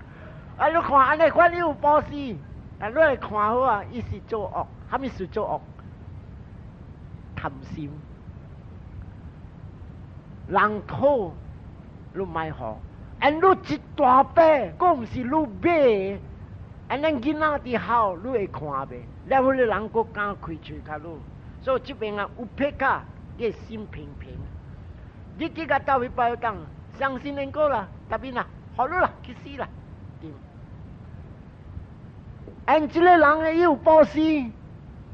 A: 你看按呢款你有布施，啊，你來看好啊，伊是做惡，啥物事做惡？貪心。人討你莫予，and 你一大把，閣毋是你買，and 咱囡仔佇吼，你會看袂？了彼個人閣敢開喙共你，所以這邊啊 upekkha，你心平平。你這個倒去拜當，相信因果啦，tapi 啦，予你啦，去死啦，對。And 這個人伊有布施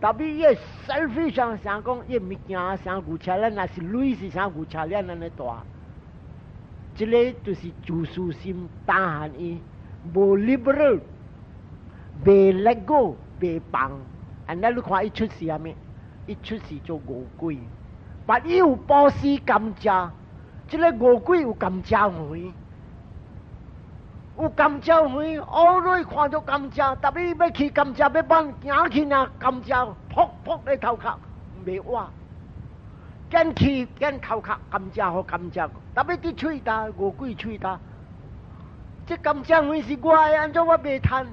A: ，tapi 伊個 selfish 上想講，伊物件啥牛車咱若是鐳是啥牛車鏈按呢大。這个就是自私心，打限伊無 liberal，袂 let go，袂放。按呢你看伊出世啥物？伊出世做餓鬼，但伊有布施甘蔗，這个餓鬼有甘蔗園，有甘蔗園，偶爾看著甘蔗，特別欲去甘蔗欲挽，行去若甘蔗，噗噗咧頭殼袂活。緊去緊頭殼甘蔗予甘蔗，特別佇喙焦，餓鬼喙焦。這甘蔗園是我的，按怎我袂趁？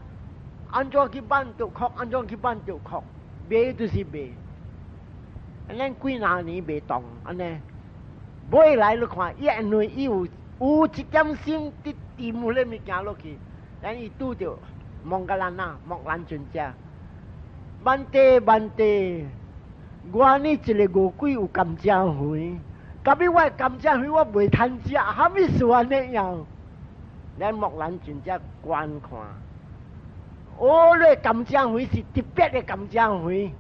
A: 按怎去挽著硞？按怎去挽著硞？袂就是袂。咱幾若年袂動，按呢？尾來你看，伊因為伊有一點心佇沉彼个物件落去，咱伊拄著摩訶蘭那，摩訶蘭尊者，Bhante Bhante，我呢一个餓鬼有甘蔗園，特別我的甘蔗園我袂趁食，啥物事按呢樣？咱摩訶蘭尊者觀看，哦，你甘蔗園是特別的甘蔗園，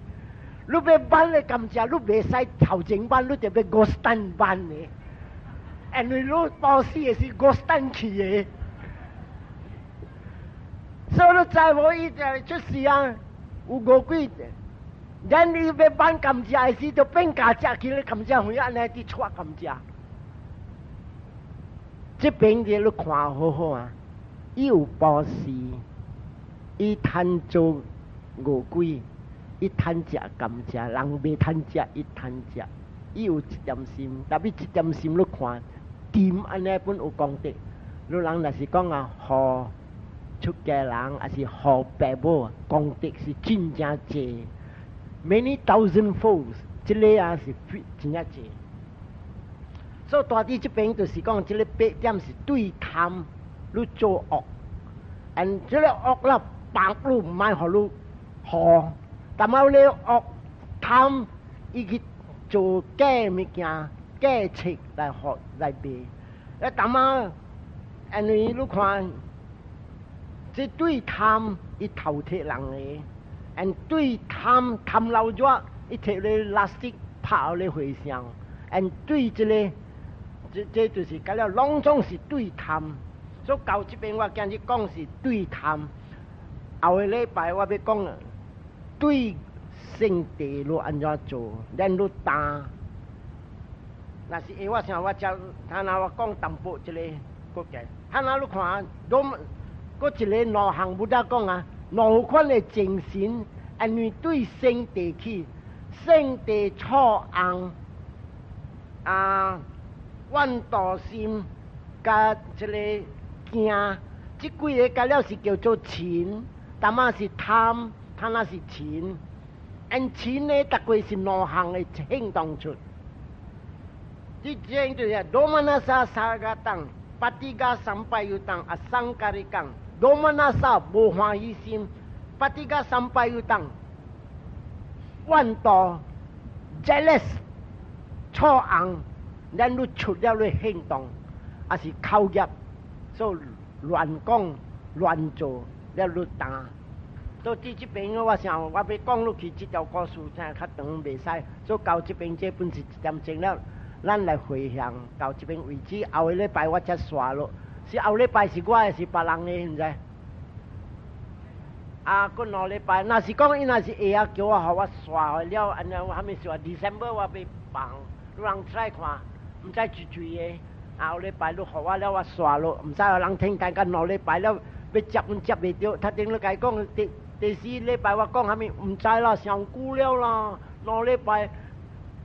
A: 你欲挽的甘蔗，你袂使頭前挽，你著欲五單挽的，因為你布施的是五單去的，所以你知無？伊就出世啊，有餓鬼。咱伊欲挽甘蔗的時，就變家食去咧甘蔗園按呢佇撮甘蔗。這邊的你看好好啊，伊有布施，伊趁做餓鬼，伊趁食甘蔗，人袂趁食，伊趁食，伊有一點心，特別一點心你看，甜按呢本有功德。你人若是講啊，予出家人，抑是予爸母，功德是真正濟。Many thousand folds，這个啊是真正濟。所以大佇這邊就是講，這个八點是對貪你做惡，and 這个惡啦，幫你毋愛予你好，但仔你惡貪，伊去做假物件、假冊來予來賣。啊，淡仔，因為你看，這對貪伊偷提人的，and 對貪貪老熱，伊提咧垃圾拍咧和尚，and 對這个，這就是甲了，攏總是對貪。所以到這邊我今日講是對貪，後個禮拜我欲講對聖諦你按怎做，咱你擔。若是會我想我才，他若我講淡薄這个國家，他若你看，攏閣一个兩項 Buddha 講啊，兩款的精神，因為對聖諦起，聖諦錯紅啊，怨妒心佮這个驚，這幾个加了是叫做嗔，淡仔是貪，貪仔是嗔，因嗔呢，逐個是兩項的行動出。這種就是 domanassa sahagatam，patigha sampayuttam，asaṅkhārikaṃ，domanassa 無歡喜心，patigha sampayuttam，怨妒，jealous，錯紅，咱你出了你行動，抑是口業，所以亂講亂做，了你擔。所以這邊我想我欲講落去，這條故事聽較長袂使，所以到這邊這本是一點鐘了。咱來回向到這邊為止，後個禮拜我才煞落。是後禮拜是我的，是別人的，毋知。啊，閣兩禮拜，若是講伊若是會曉叫我，予我煞了，按呢我啥物事啊？December 我欲放，你人出來看，毋知濟濟的。後禮拜你予我了，我煞落，毋知有人聽等甲兩禮拜了，欲接阮接袂著。頭頂你共伊講第四禮拜我講啥物，毋知啦，上久了啦，兩禮拜。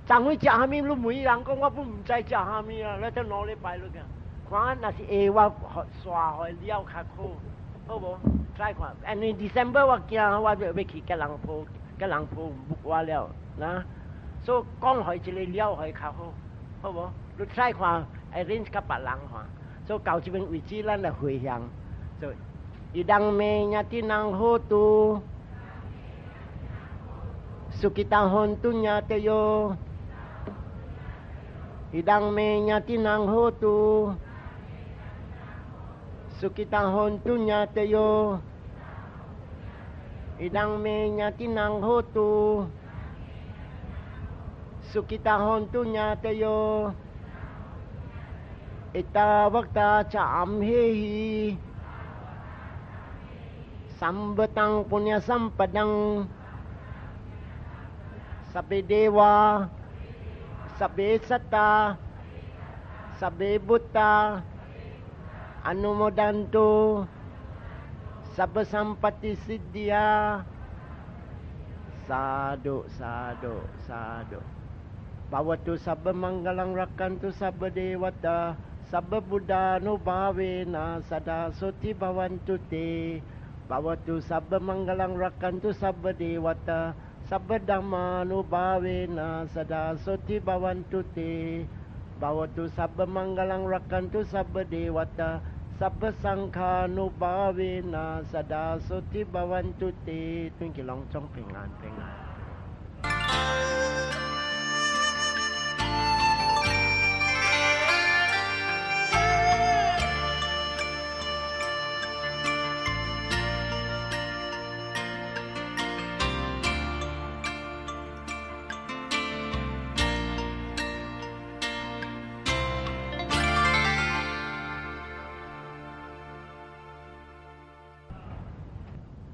A: 昨昏食啥物？你問人講，我本毋知食啥物啊！你等兩禮拜你看，看若是會我煞予了較好，好無？再看，因為 December 我驚我就欲去吉隆坡，吉隆坡 book 我了，นะ所以講予一个了予較好，好無？你再看，arrange 佮別人看，所以到這邊為止，咱來回向，所以 idaṃ me ñātinam hotu sukhitā hontu ñātayo idaṃ me ñātinam hotu sukhitā hontu ñātayo idaṃ me ñātinam hotu sukhitā hontu ñātayo。Ettavata ca amhehi sambhatang punya sampadang sabbe deva sabbe satta sabbe bhuta anumodantu sabba sampatti siddhiya. Sadhu, sadhu, sadhu. Bhavatu sabba mangalang rakkhantu sabba devata sabba buddhanubhavena sada soti bhavantu te. Bhavatu sabba mangalang rakkhantu sabba devata sabba dhammanubhavena sada soti bhavantu te. Bhavatu sabba mangalang rakkhantu sabba devata sabba sanghanubhavena sada soti bhavantu te. 願佢攏總平安平安。